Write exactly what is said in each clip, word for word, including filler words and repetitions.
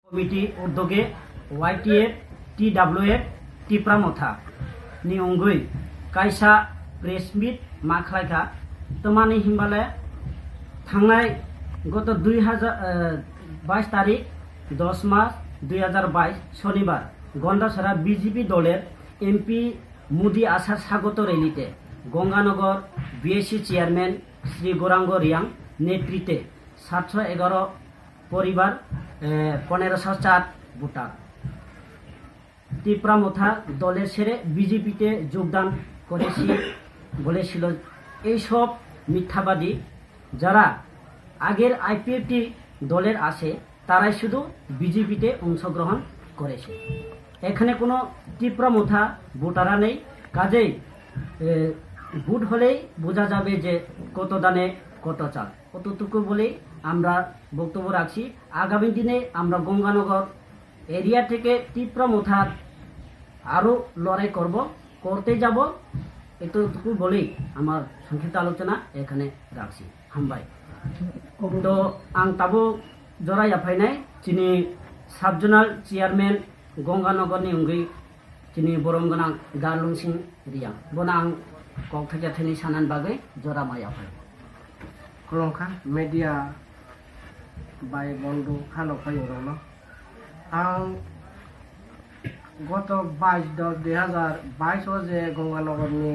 Committee উদ্যোগে Y T F, T W F, Tipra Motha ni ongwi kaisa press meet ma khlai kha. Tmani himba le thangnai goto দুই হাজার, eh, বাইশ তারিখ, দশ মাস দুই হাজার বাইশ, শনিবার, গন্ডাছড়া B J P দলের M P মুদি আসার স্বাগত র‍্যালিতে Ganganagar B S C chairman Shri Gouranga Reang নেতৃত্বে সাতশো এগারো পরিবার, এ, পনেরোশো চার ভোটার তিপ্রা মথা দলের ছেড়ে বিজেপিতে যোগদান করেছি বলেছিল। এইসব মিথ্যাবাদী। যারা আগের আইপিএফটি দলের আছে, তারাই শুধু বিজেপিতে অংশগ্রহণ করেছে। এখানে কোনো তিপ্রা মথা ভোটাররা নেই। কাজেই, এ, ভোট হলেই বোঝা যাবে যে কত ধানে কত চাল। অতটুকু বলেই আমরা বক্তব্য রাখছি। আগামী দিনে আমরা গঙ্গানগর এরিয়া থেকে তিপ্রা মথার আরো লড়াই করব, করতে যাব। এতটুকু বলেই আমার সংক্ষিপ্ত আলোচনা এখানে রাখছি। হামবাই। তো, ang tabuk jora yaphainai chini sub zonal chairman Gonganagar ni wngwi chini borom gwnang Darlungsing Riang. Bono ang kok thakia thaini sanani bagwi jora ma yaphai. Khulumkha media bai bondhu khano phaiyung rokno. Ang goto বাইশ দশ দুই হাজার বাইশ o je Gonganagar ni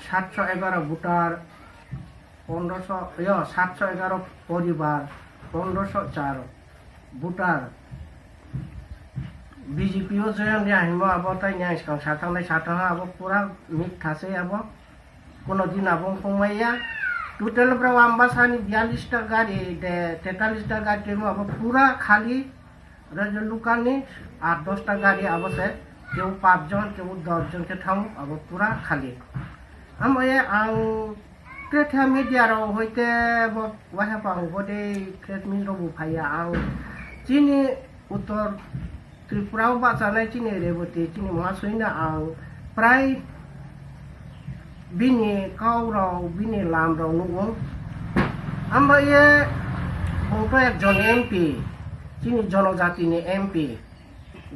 সাতশো এগারো voter, পনেরোশো, yo, সাতশো এগারো পরিবার, পনেরোশো চার voter, BJP o join ri hingmo abo tai ni ang skang sathangnai sathangnai abo pura মিথ্যা se abo. কোনো দিন abo ongkhong mai ya. Total brao Ambasa ni বিয়াল্লিশটা গাড়ি, de তেতাল্লিশটা গাড়ি tongmo abo pura খালি. Rajo local ni আট দশটা গাড়ি abo se, কেউ পাঁচজন, কেউ দশজন khe thango, abo pura খালি. Amo ye ang tre the media rao hoite bo waiha pha ang bo de press meet rao bo phai ya ang. Chini Uttor Tripura o bahchanai chini Reboti, chini Mahasoi no ang prai bini kau rao, bini lam rao nuh ou. Amo ye bung to ekjon M P, chini jonojati ni M P.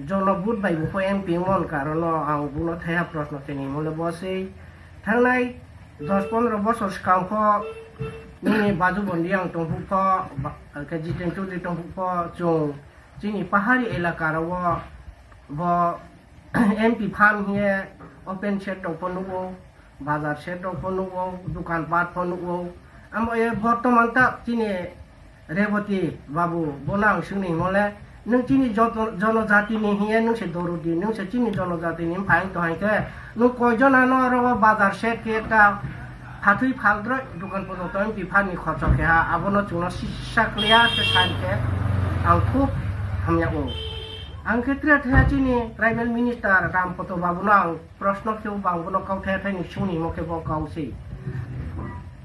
Jono vote bai bung pho M P wngmo ni karon no ang bung no thaiha proshno khe ni himo le bo sei. Thangnai দশ পনেরো বছর skang pho nini Baju Bondi ang tongphuh pho, ba-, khe Jiten Chaudhary tongphuh pho chung chini pahari elaka rao o bo M P farm hing ye open shed rao pho nuh ou, bazar shed rao pho nuh ou, dukan pat pho nuh ou. Amo ye bortoman ta chini Reboti babu, bo no ang swngni himo le, nung chini joto-, jonojati ni hing ye nung se dorodi, nung se chini jonojati ni mphaing to haing khe, nung koijon ano oro o bazar shed khe ekta phathoi phaldroi dukan porjonto M P farm ni khorcho khe ha, abo no chung no sisa klia khe sai khe ang khub hamya ou. Ang khe tre thaiha chini tribal minister Rampoto babu no ang proshno khe ou, bang bo no kauthai thai ni sungni himo khe bo kau sei.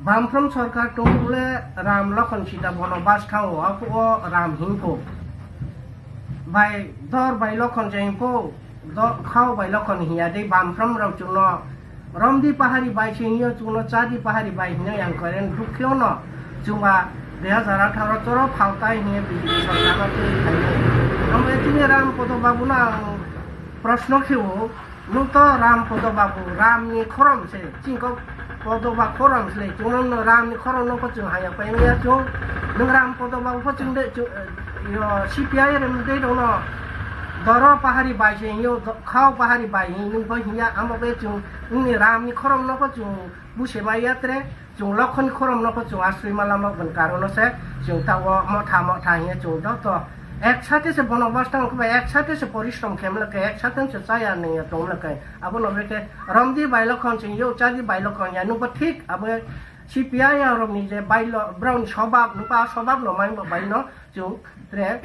Bamphrom sorkar tong le Ram Lokhon Sita bono bas thang ou, aphuh o Ram hing pho. Bai dor bai Lokhon se hing pho, do-, khao bai Lokhon hing ya dei Bamphrom rao chung no romdi pahari bai se hing yo chung no chádi pahari bai hing yo yang karen dukhe o no chung ba দুই হাজার আঠারো choro phaltai hing ye B J P sorkar no twi phai ou. Amo ye chini Rampoto babu no ang proshno khe ou, nung to Rampoto babu, Ram ni khorom se, chini kau Poto ba khorom se le, chung no Ram ni khorom no pho chung haya pai ya chung, nung Rampoto babu pho chung de, chung, eh, yo, C P I M de dong no, doro pahari bai se hing yo, do-, khao pahari bai hing nung pho hing ya, amo be chung, nung ni Ram ni khorom no pho chung buse mai ya tre. Chung Lokhon ni khorom no pho chung asroi ma lama boni karon no se, chung taoh wo motha motha hing ye chung joto ek সাথে se bono bas tang khe bai ek সাথে se porishrom khe mle khe, ek সাথে se chaya nung ya tong mle khe. Abo no be khe romdi bai Lokhon se hing yo, chádi bai Lokhon ya, nung pho thik abo C P I M rao ni je bai lo-, brao ni sobab, nung pho a sobab no mai bo bai no chung tre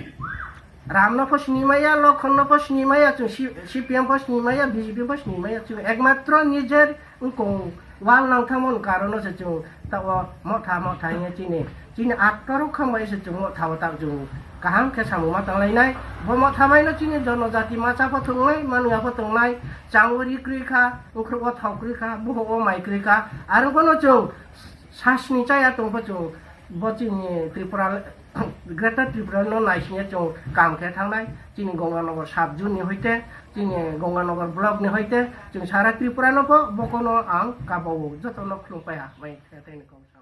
Ram no pho sini mai ya, Lokhon no pho sini mai ya, chung C-, C P M pho sini mai ya, B J P pho sini mai ya, chung ekmatro nijer wngkong wal nang thangmo ni karon no se chung taoh wo motha motha hing ye chini, chini akhta rao kham bai se chung motha wo taoh chung kaham khe samung ma tanglai nai. Bo motha bai no chini jonojati masa pho tongnai, manung ya pho tongnai, chang wo ri kroi kha, nkhrouh wo thao kroi kha, buhouh wo mai kroi kha, aro pho no chung sasni chaya tong pho chung bo chini Tripura Greater Tripura no naising ye chung kam khe thanng nai, chini Ganganagar sub zone ni hoite, chini Ganganagar block ni hoite, chung sara Tripura no pho bo kau no ang kaba ou, joto no khlumpai ha, mai khe tei ni kau sa.